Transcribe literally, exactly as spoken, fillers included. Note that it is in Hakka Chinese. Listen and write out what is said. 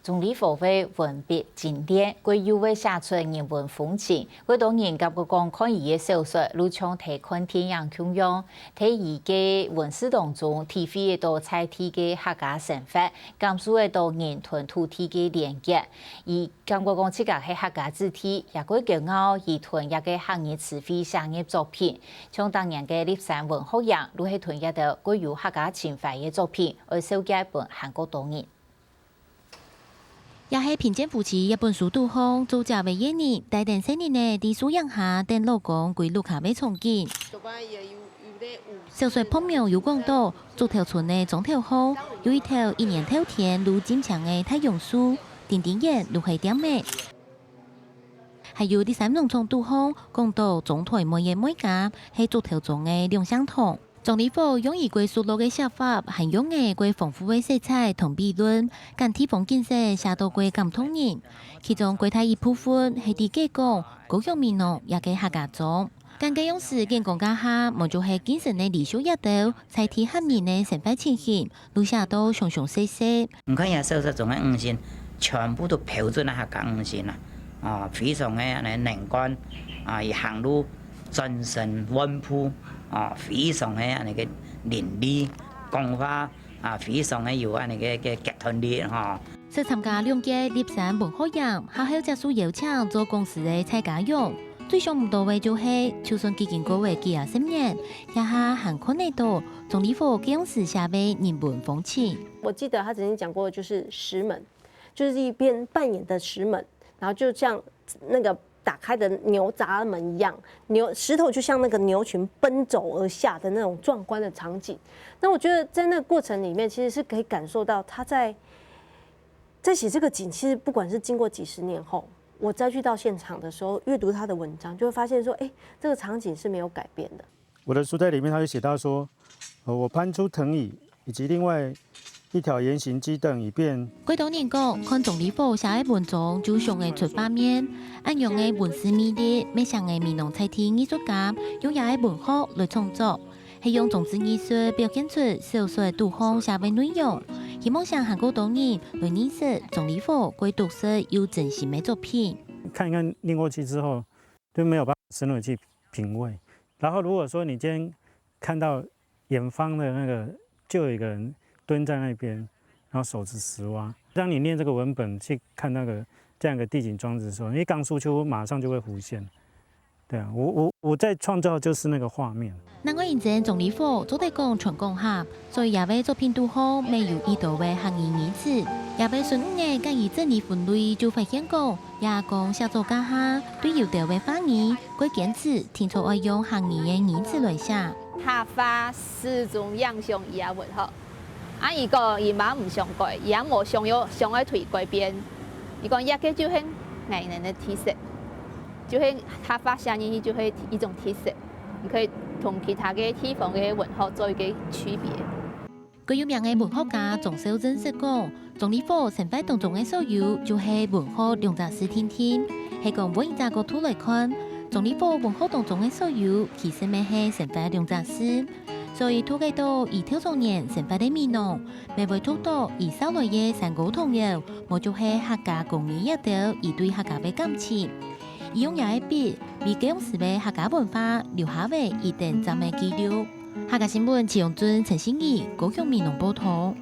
鍾理和个文筆精煉，佢又會寫出人文風情，幾多人感覺講看佢个小說，就像在看電影共樣，在佢个文字當中體會得到在地个客家生活，感受得到人同土地个連結。佢感覺講自家係客家子弟，也過驕傲佢同這个客語詞彙寫入作品。像當年个笠山文學營，就係同這兜過有客家情懷个作品，愛紹介分還過多人。 也係平鎮夫妻這本書肚項，作者為一人帶等細人仔在樹影下等老公歸屋下个場景。小說《薄命》有講到，竹頭村个庄頭項，有一頭一年透天就凊青个大榕樹，頂頂圓就係店仔。還有笠山農場肚項，講到莊台尾个尾家，係竹頭庄个兩姓堂。 鍾理和用佢過熟絡个寫法，還用佢過豐富个色彩同比論，將地方景色寫到過感動人。其中過大一部分係在該講高雄美濃這个客家庄。將該央時簡講該下，無就係今生个離休這兜，在地客人个生活情形，就寫到詳詳細細。你看這小說中个女性，全部都標準个客家女性啊，啊，非常个恁呢能幹，啊，佢行路 轉身換步，啊，非常个恁呢个伶俐，講話啊，非常个有恁呢个个決斷力吼。識參加兩屆笠山文學營，下後接受邀請做講師个蔡家勇，最想毋到个就係，就算既經過了幾下十年，這下還看得到鍾理和該央時寫个人文風情。我記得他曾經講過，就是石門，就是一邊扮演的石門，然後就像那個打開的牛閘門一樣，牛石頭就像那個牛群奔走而下的那種壯觀的場景。那我覺得在那個過程裡面，其實是可以感受到他在在寫這個景，其實不管是經過幾十年後，我再去到現場的時候，閱讀他的文章，就會發現說，哎，這個場景是沒有改變的。我的書在裡面，他就寫到說，呃，我搬出藤椅以及另外一條圓形基凳，以便幾多人講，看鍾理和寫个文章就想愛出畫面，恁樣个文字魅力，乜成个美濃在地藝術家用這个文學來創作，係用裝置藝術表現出小說肚項寫个內容。希望想還過多人來認識鍾理和過獨特又真心个作品。看一看《念過去》之後，就沒有辦法深入去品味。然後如果說你今天看到遠方的那個，就有一個人蹲在那邊，然後手持石蛙。當你念這個文本去看那個這樣一個地景裝置的時候，因為剛書就馬上就會浮現。對啊，我我我在創造就是那個畫面。另外因為鍾理和做得講全講客，所以這位作品肚項乜有已多个客語語詞。這位孫女仔佮佢整理分類就發現講， 這講寫作該下，對有兜个話語，過堅持定著愛用客語个語詞來寫。客話始終影響佢个文學。啊，佢講佢嘛毋想改，佢也無想要想愛去改變。佢講這个就係𠊎等个特色，就係客話寫入去就係一種特色，你可以同其他个地方个文學做一個區別。 較有名个文學家張紹認識講，鍾理和生活當中个所有就係文學兩隻字定定。係講換一隻角度來看，鍾理和文學當中个所有其實乜係生活兩隻字。所以讀得到佢透早年生活个美濃，乜會讀到佢少來个山歌童謠，無就係客家歌仔這兜佢對客家个感情。佢用這个筆，為該央時个客家文化留下了一等讚个記錄。 客家新聞，徐永俊、陳信儀，高雄美濃報導。